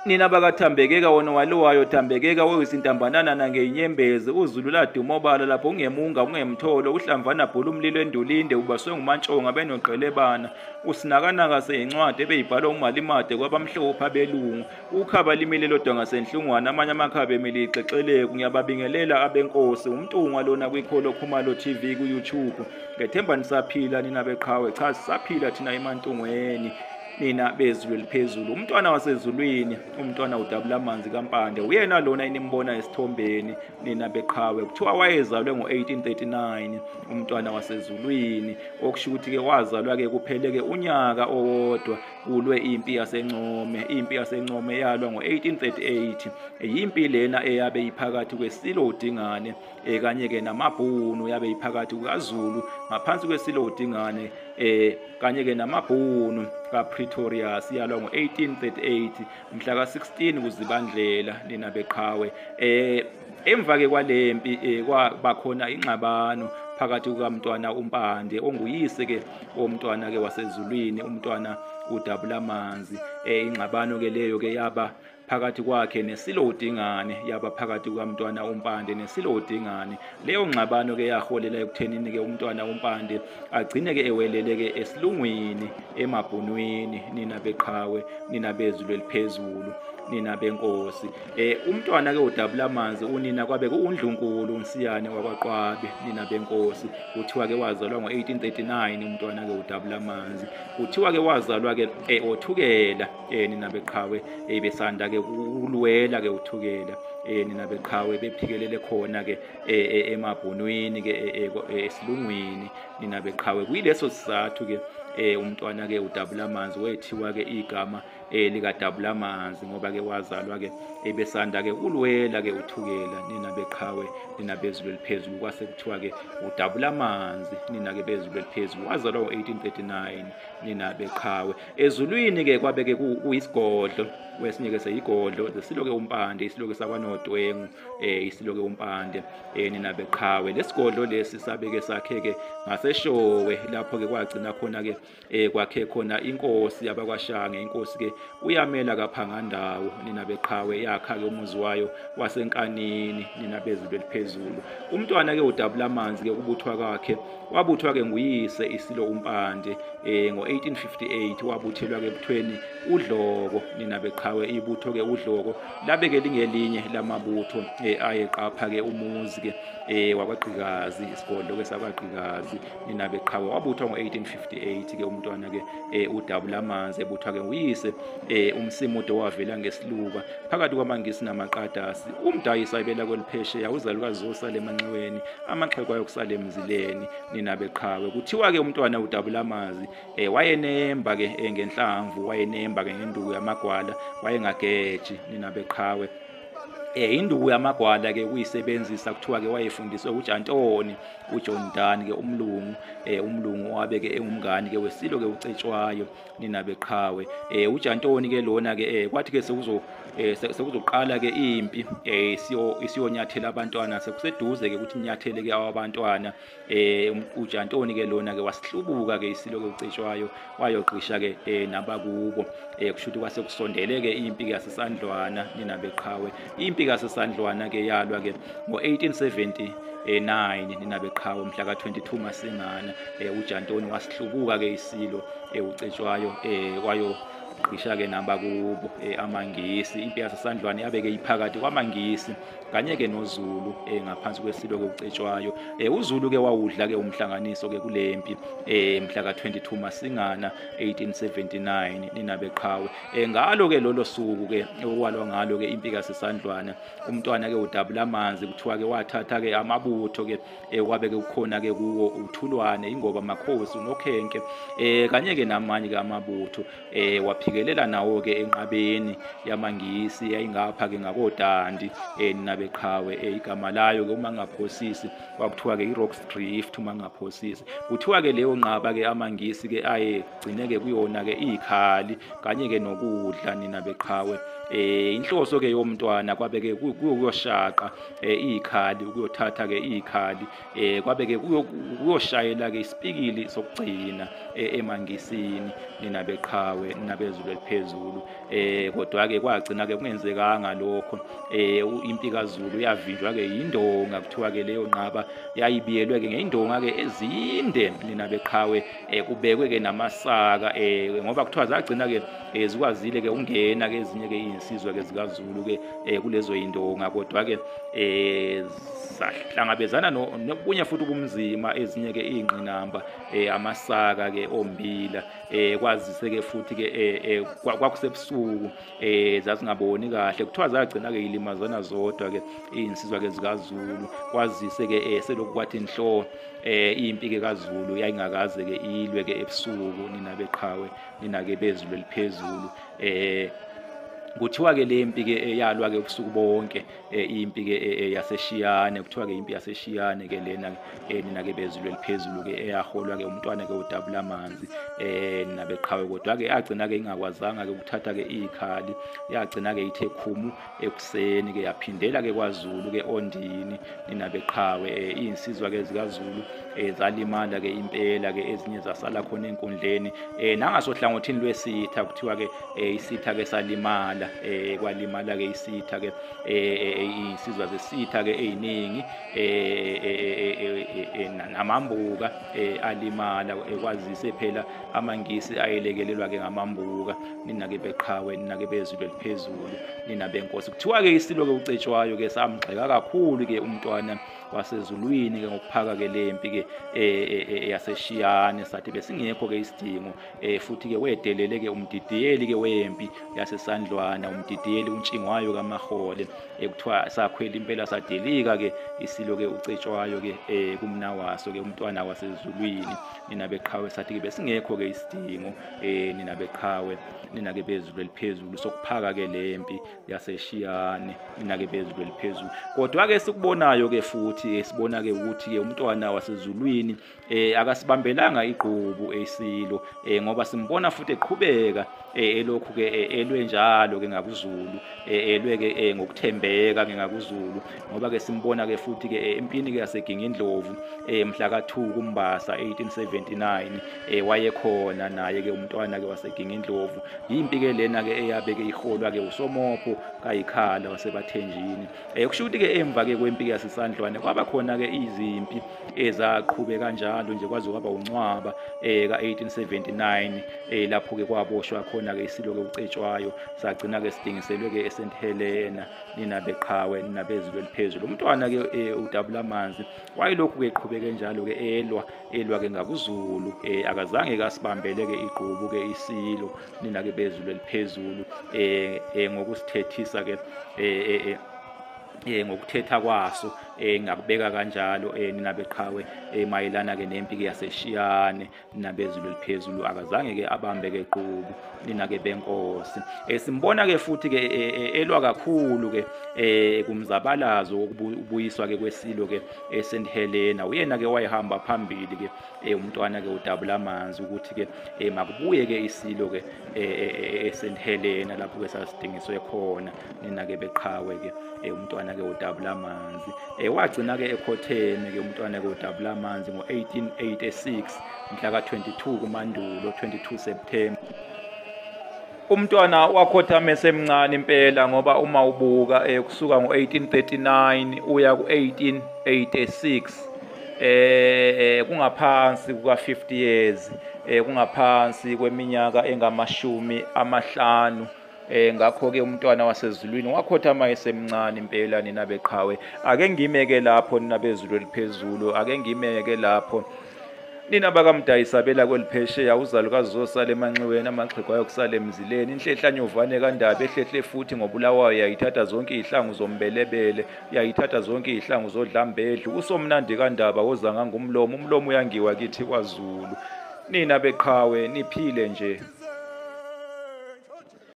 Nina bakaThambekeka wona walowayo Thambekeka weyisintambanana nangeyinyembezi uZulu laduma obala lapho ungemunga ungemtholo uhlamvana bhula umlilo endulinde ubaswe ngumantshonga benoqelebana usinakanaka seyincwadi ebeyibhalwa umalimade kwabamhlophe abelungu ukhaba limile lodwa ngasenhlungwana amanye amakhaba emile ixexeleku. Ngiyababingelela abenkosi uMntungwa lona kwikholo Khumalo TV ku YouTube. Ngethemba nisaphila nina beqhawe. Cha, sisaphila thina emantungweni nina bezulu eliphezulu. Umntwana wasezulwini, umntwana udabula amanzi kaMpande, uyena lona enimbona esithombeni nina beqhawe. Kuthiwa wayezalwe ngo-1839 umntwana wasezulwini, okusho ukuthi-ke wazalwa-ke kupheleke unyaka owodwa kulwe impi yaseNcome. Impi yaseNcome yalwa ngo-1838. Yimpi lena eyabe iphakathi kwesilo uDingane kanye-ke namabhunu, yabe iphakathi kukaZulu ngaphansi kwesilo uDingane kanye-ke namabhunu kaPretorius. Yalwa ngo-1838 mhla ka-16 kuZibandlela nina beqhawe. Emva-ke kwalempi kwabakhona ingxabano phakathi kukamntwana uMpande onguyise-ke womntwana-ke wasezulwini, umntwana uDabulamanzi. Ingxabano-ke leyo-ke yaba phakathi kwakhe nesilo uDingane, yaba phakathi kukamntwana uMpande nesilo uDingane. Leyo ngxabano-ke yaholela ekuthenini-ke umntwana uMpande agcine-ke ewelele-ke esilungwini emabhunwini nina beqhawe, nina bezulu eliphezulu, nina benkosi. Umntwana-ke uDabulamanzi unina kwabe kuwundlunkulu uNsiyane wakwaQwabe nina benkosi. Kuthiwa-ke wazalwa ngo-1839 umntwana-ke uDabulamanzi. Kuthiwa-ke wazalwa-ke oThukela nina beqhawe, besanda-ke ukulwela-ke uThukela nina beqhawe, bephikelele khona-ke emabhunwini-ke esilungwini nina beqhawe. Kuyileso sizathu-ke umntwana-ke uDabulamanzi wethiwa-ke igama likaDabulamanzi ngoba-ke wazalwa-ke ebesanda-ke ulwela-ke uThukela nina beqhawe, nina bezulu eliphezulu. Kwase kuthiwa-ke uDabulamanzi nina-ke bezulu eliphezulu, wazalwa ngo-1839 nina beqhawe. Ezulwini-ke kwabe-ke kuyisigodlo, kwesinye-ke seyigodlo sesilo-ke uMpande, isilo-ke sakwaNodwengu, isilo-ke uMpande nina beqhawe. Lesigodlo lesi sabe-ke sakhe-ke ngaseShowe, lapho-ke kwagcina khona-ke kwakhe khona inkosi yabakwaShange, inkosi-ke uyamela kaPhangandawo nina beqhawe, yakha-ke umuzi wayo waseNkanini nina bezulu eliphezulu. Umntwana-ke uDabulamanzi-ke ukubuthwa kwakhe wabuthwa-ke nguyise isilo uMpande ngo-1858, wabuthelwa-ke ebuthweni uDloko nina beqhawe. Ibutho-ke uDloko labe-ke lingelinye lamabutho ayeqapha-ke umuzi-ke wakwaGqikazi, isigodlo-ke sakwaGqikazi nina beqhawe. Wabuthwa ngo-1858-ke umntwana-ke uDabulamanzi, ebuthwa-ke nguyise uMsimude owavela ngesiluba phakathi kwamaNgisi namaqadasi. Umdayisa ebela kweliphesheya uzalukazi zosala emanxiweni, amaxhego ayokusala emzileni nina beqhawe. Kuthiwa-ke umntwana uDabulamanzi wayenemba-ke ngenhlamvu, wayenemba-ke ngenduku yamagwala, wayengageji nina beqhawe. Induku yamagwala-ke ukuyisebenzisa kuthiwa-ke wayefundiswe uJantoni, uJohn Dunn-ke umlungu, umlungu owabe-ke engumngani-ke wesilo-ke uCetshwayo nina beqhawe. uJantoni-ke lona-ke kwathi-ke sekuzoqala-ke impi isiyonyathela abantwana, sekuseduze-ke ukuthi inyathele-ke abantwana. uJantoni-ke lona-ke wasihlubuka-ke isilo-ke uCetshwayo, wayogqisha-ke nabakubo. Kusho ukuthi kwase kusondele-ke impi-ke yaseSandlwana nina beqhawe. Impi kaseSandlwana-ke yalwa-ke ngo-1879 nina beqhawe, mhla ka-22 Masingana. uJantoni wasihlubuka-ke isilo uCetshwayo, wayogqisha-ke nabakubo amaNgisi. Impi yaseSandlwana yabe-ke iphakathi kwamaNgisi kanye-ke noZulu ngaphansi kwesilo-ke uCetshwayo. uZulu-ke wawudla-ke umhlanganiso-ke kulempi mhla ka-22 Masingana 1879 nina beqhawe. Ngalo-ke lolo suku-ke okwalwa ngalo-ke impi kaseSandlwana, umntwana-ke uDabulamanzi kuthiwa-ke wathatha-ke amabutho-ke kwabe-ke kukhona-ke kuwo uThulwane, Ingoba Makhosi, uNokhenke kanye-ke namanye-ke amabutho, waphikelela nawo-ke enqabeni yamaNgisi yayingapha-ke ngakoDandi nina beqhawe. Igama layo-ke uma ngingaphosisi kwakuthiwa-ke i-Rocks Drift uma ngingaphosisi. Kuthiwa-ke leyo nqaba-ke amaNgisi-ke ayegcine-ke kuyona-ke ikhali kanye-ke nokudla nina beqhawe. Inhloso-ke yomntwana kwabe-ke kuyoshaqa ikhali, ukuyothatha-ke ikhali, kwabe-ke kuyoshayela-ke isipikili sokugcina emaNgisini nina beqhawe, nina bezulu bezulu eliphezulu. Kodwa ke kwagcina ke kungenzekanga lokho. Impi kaZulu yavinjwa ke yindonga, kuthiwa ke leyo nqaba yayibiyelwe ke ngeindonga ke ezinde nina beqhawe, kubekwe ke namasaka, ngoba kuthiwa zagcina ke zikwazile ke ungena ke ezinye ke izinsizwa ke zikaZulu ke kulezo indonga, kodwa ke sahlangabezana nobunye futhi ubumzima, ezinye ke ingqinamba, amasaka ke ombila, kwazise ke futhi ke kwakusebusuku, zazingaboni kahle. Kuthiwa zagcina ke ilimazana zodwa ke izinsizwa ke zikaZulu, kwazise ke selokhu kwathi inhlo impi ke kaZulu yayingakaze ke ilwe ke ebusuku nina beqhawe, nina ke bezulu eliphezulu. Kuthiwa ke lempi ke eyalwa ke ubusuku bonke, impi ke yaseShiyane, kuthiwa ke impi yaseShiyane ke lena nina ke bezulu eliphezulu ke eyaholwa ke umntwana ke uDabula Amanzi nina beqhawe. Kodwa ke yagcina ke ingakwazanga ke ukuthatha ke ikhali, yagcina ke ithe khumu ekuseni ke yaphindela ke kwaZulu ke Ondini nina beqhawe. Izinsizwa ke zikaZulu zalimala ke impela ke, ezinye zasala khona enkundleni, nangasohlangothini lwesitha kuthiwa ke isitha ke salimala, kwalimala ke isitha ke, insizwa zesitha ke eziningi, namambuka alimala, kwazise phela amaNgisi ayelekelelwa ke ngamambuka nina ke beqhawe, nina ke bezulu eliphezulu, nina benkosi. Kuthiwa ke isilo ke uCetshwayo ke samgxeka kakhulu ke umntwana wasezulwini ke ngokuphaka ke lempi ke yaseShiyane, sathi besingekho ke isidingo, futhi ke wedelele ke umdidiyeli ke wempi yaseSandlwana, umdidiyeli uNtshingwayo kaMahole, kuthiwa sakhwela impela sadelika ke isilo ke uCetshwayo ke kumnawaso ke umntwana wasezulwini nina beqhawe, sathi ke besingekho ke isidingo nina beqhawe, nina ke bezulu eliphezulu sokuphaka ke lempi yaseShiyane nina ke bezulu eliphezulu. Kodwa ke sikubonayo ke futhi sibona ke ukuthi ke umntwana wasezulwini akasibambelanga igqubu esilo, ngoba simbona futhi eqhubeka elokhu ke elwe njalo ke ngakuZulu, elwe ke ngokuthembeka ke ngakuZulu, ngoba ke simbona ke futhi ke empini ke yaseGingindlovu mhla ka2 kuMbasa 1879, wayekhona naye ke umntwana ke waseGingindlovu. Impi ke lena ke eyabe ke iholwa ke uSomopho kaYikhala waseBathenjini. Kusho ukuthi ke emva ke kwempi yaseSandlwane kwaba khona ke izimpi ezaqhubeka kanjalo nje kwaze kwaba uNcwaba ka1879, lapho ke kwaboshwa khona ke isilo ke uCetshwayo, sagcina ke sidingiselwe ke eSt Helena nina beqhawe, nina bezulu eliphezulu. Umntwana ke uDabula Amanzi wayelokhu ke eqhubeke njalo ke elwa ke ngakuZulu, akazange kasibambele ke igqubu ke isilo nina ke bezulu eliphezulu, ngokusithethisa ke ngokuthetha kwaso, ngakubeka kanjalo nina beqhawe, mayelana ke nempi ke yaseShiyane nina bezulu eliphezulu, akazange ke abambe ke gqubu nina ke benkosi. Simbona ke futhi ke elwa kakhulu ke kumzabalazo wokubuyiswa ke kwesilo ke eSt Helena. Uyena ke wayehamba phambili ke umntwana ke uDabula Amanzi ukuthi ke makubuye ke isilo ke eSt Helena lapho ke sasidingiswe khona nina ke beqhawe ke umntwana ke uDabula Amanzi. Wagcina ke ekhotheme ke umntwana ke uDabula Amanzi ngo1886 mhla ka22 kuMandulo, 22 September. Umntwana wakhothama esemncane impela, ngoba uma ubuka kusuka ngo1839 uya ku1886, kungaphansi kuka 50 years, kungaphansi kweminyaka engamashumi amahlanu. Ngakho ke umntwana wasezulwini wakhothama esemncane impela nina beqhawe. Ake ngimeke lapho nina bezulu eliphezulu, ake ngimeke lapho nina bakaMdayisabela kweliphesheya, uzalukazi zosala emanxiweni, amaxhego ayokusala emzileni, inhlehlanyovane kaNdaba ehlehle futhi ngobulawayo, yayithatha zonke izihlangu zombelebele, yayithatha zonke izihlangu zodlambedlu, uSomnandi kaNdaba wozanga ngumlomo, umlomo uyangiwa kithi kwaZulu. Nina beqhawe niphile nje.